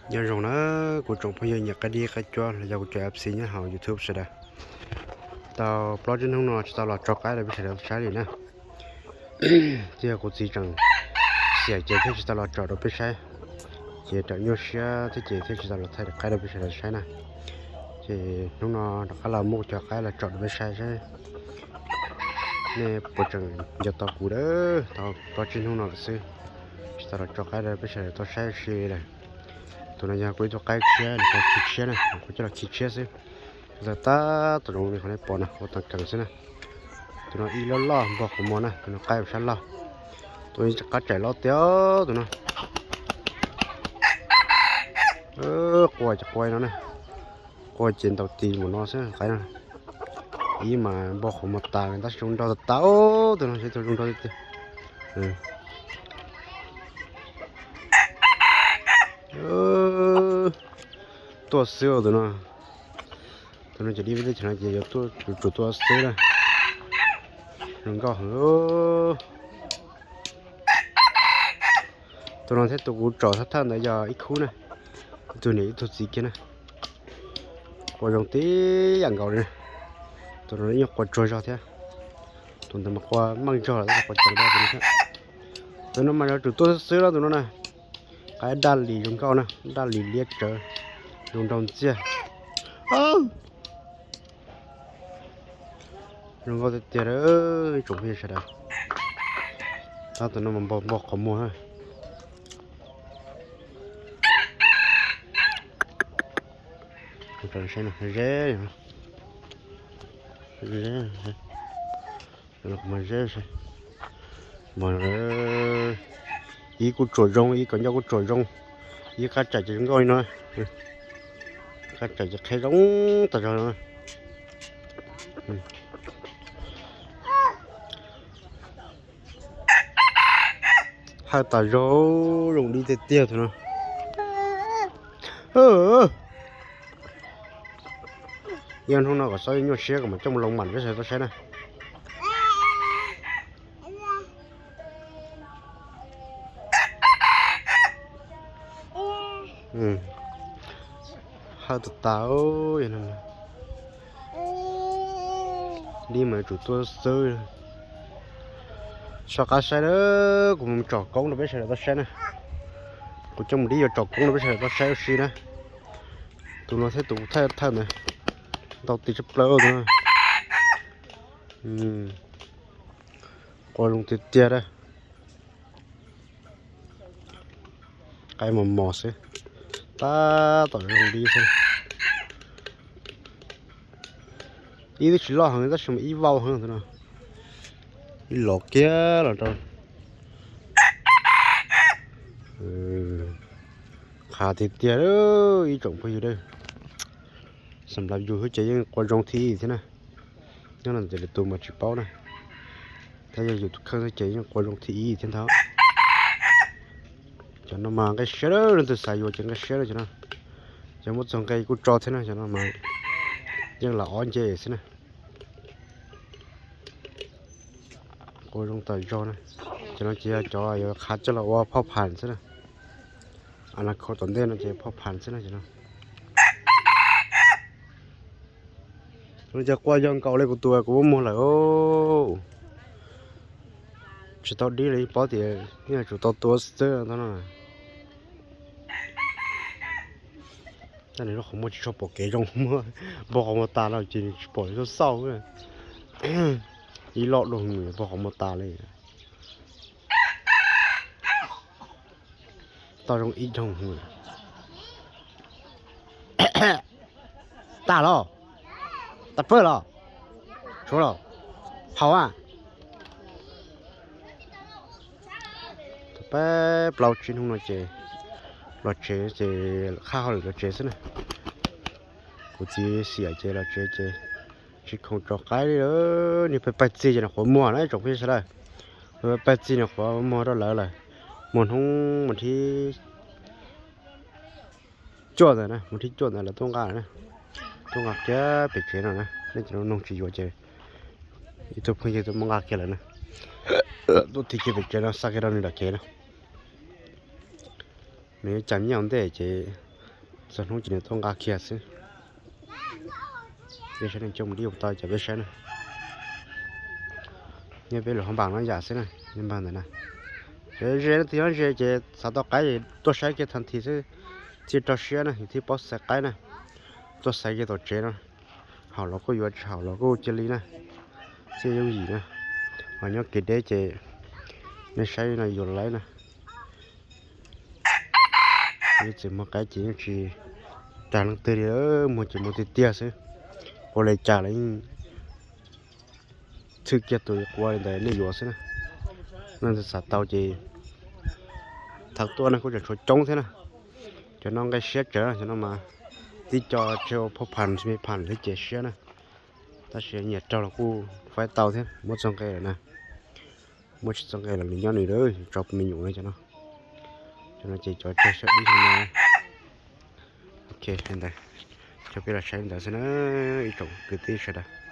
Nyob zoo na kuv tsoom phooj ywg nyiam qaib dib qaib cuab los yog kuv cov F C nyob hauv YouTube sawv daws. Tau plaub tsib hnub no tsis tau los tso qaib rau peb sawv daws saib li na. Twb yog kuv txiv tseem xiam ces thiaj tsis tau los tso rau peb saib. Ces tseem nyuaj siab thiab ces thiaj tsis tau los thaij qaib rau peb sawv daws saib na. Ces hnub no rov qab los muab cov qaib los tso rau peb saib saib nej puas tseem nco tau kuv lawm. Tau plaub tsib hnub no lawm xwb, tsis tau los tso qaib rau peb sawv daws tau saib ua si lawm. Tus no yog kuv ib tug qaib tshiab, nws khi tshiab na, kuv coj los khi tshiab xwb. Tus tag tab tom zoo li qhov nej pom no, ua tag kees xwb na. Tus no ib loj loj npog qhov muag na, tus no qaib sab loj. Tus no qab tsaim loj tiag tus no. Qua ces qua no na, qua ces ntaus tis npaum no xwb qaib no. Ib mas npog qhov muag tas tab sis zoo nraug tas tas, tus no saib tus zoo nraug tiag tiag. Tuaj xwb tus no. Tus no ces dib peb teb chaws no ces yuav tsum tuaj xwb na. Zoo nkauj heev. Tus no thiab tus kuv tsom thawj thawj ntawd yog ib khub na, ib tug niam ib tug txiv kiag na. Qua zoo tib yam nkaus li. Tus no yeej qua tsuag zog thiab. Tus ntawd mas qua meej zog lawm tab sis qua tsuag zog tus no thiab. Tus no mas yuav tsum tuaj xwb xwb los tus no na. Qaib daj lis zoo nkauj na, daj lis liab tsawv, zoo nraug ntxiag. Zoo nkauj tiag tiag, ib tsoom phooj ywg sawv daws. Tab tus no mas npog qhov muag. Ze, ze, ib kuj tsuam zoo, ib kom ncauj kuj tsuam zoo, ib qab tsaim ces zoo nkauj li no, qab tsaim ces qheb zoo tas zog no. Hawj tas zog, zoo li tiag tiag tus no. Yog hnub no kom xob nyuaj siab kom mas coj mus loo mam peb sawv daws tau saib na. Hawj tas tas, dib mas yuav tsum tuaj xwb. Soj qab saib na, kuv mus tsom koob rau peb sawv daws tau saib na. Kuv coj mus dib yuav tsom koob rau peb sawv daws tau saib ua si na. Tus no thiab tus thawj thawj ntawd ntau tis tshaj plaws tus no. Qua zoo tiag tiag a. Qaib mos mos xwb, tab tom zoo li xwb. Ib twb tsis loj heev tab sis mas ib vau heev tus no. Ib los kiag los rau qhav tiag tiag ib tsoom phooj ywg. Xam lav yus hwb ces yeej qua zoo thib ib thiab na. Nyob no ces lwm tus mas tsis paub na. Thiab yog yus tus kheej ces yeej qua zoo thib ib thiab ntag. Cov no mas nqaij siab, leej twg xav yuav ces nqaij siab cov no. Cov muab txog nqe kuj tso thiab na, cov no mas yeej lam ob nce xwb na. Qua zoo tas zog na. Cov no ces yog cov yuav qhav coj los ua phoj phas xwb na. A na kho tom ntej no ces phoj phas xwb na cov no. Cov qua yog nkaus li kuv tus kuv muab muag lawm. Tsis tau dib li, paub tias yeej tsum tau tua xwb no. Tab nws lub qhov muag tsis tshua pom kev zoo, muab npog qhov muag tas los ces nws tsis pom xauj xauj. Ib loj dua nws npog qhov muag tas li. Tau zoo ib rooj. Tag los? Tag pawg los? Tshuav los? Haus a? Peb plaub tsib hnub no ces los tsev ces qhab hauj lwm los tsev xwb na. Kuv txiv xiam ces los tsev ces tsis khoom tso qaib li lawm. Niag peb pais txig ces nws qhuav muag na tsoom phooj ywg sawv daws. Peb pais txig nws qhuav muag rau lawv lawm. Muag hnub mas thib cuaj ntawd na, mus thib cuaj ntawd lawv tuaj nqa na. Tuaj nqa kiag pem tsev no na, nej cov noog tsis yuav ces ib tug phooj ywg tuaj muab nqa kiag lawm na. Tuaj thib kiag pem tsev no xa kiag rau nws daim kev na. Nws cas nyob ntej ces Txog hnub ces nws tuaj nqa kiag xwb. Peb saib nws coj mus dib ua tau cas peb saib na. Nyob peb lub hoob npam no yam xwb na, nyob npag ntawd na. Ces ze twg nyob ze ces xav tau qaib tuaj saib kiag tag nthi xwb, thiaj rau siab na, thiaj paub xaiv qaib na. Tuaj xaiv kiag tom tsev no, haum los kuj yuav, tsis haum los kuj cia li na, thiaj yooj yim na. Ho nyob kev deb ces nej saib no yuav laib na. Ib txwm muag qaib ces yeej tsis dag leej twg li, muag ces muag tiag tiag xwb. Ua li cas los yeej txhwj kiag tus qua li ntawd nej yuav xwb na. Leej twg xav tau ces thov tuaj na, kuj tseem tshuav coob thiab na. Cov no nqe siab tsawv, cov no mas tib co tseg ua phaj pham tsis me pham thiab ces siab na. Tab sis nyiam raug los kuj faib tau thiab, muab txog nqe lawm na. Muab tsis txog nqe los nws nyob nws, tso me nyuam no cov no. Cov no ces cov tseg sawv dib no. Ok, li ntawd, coj peb los saib li ntawd xwb na, ib tsoom kwv tij sawv daws.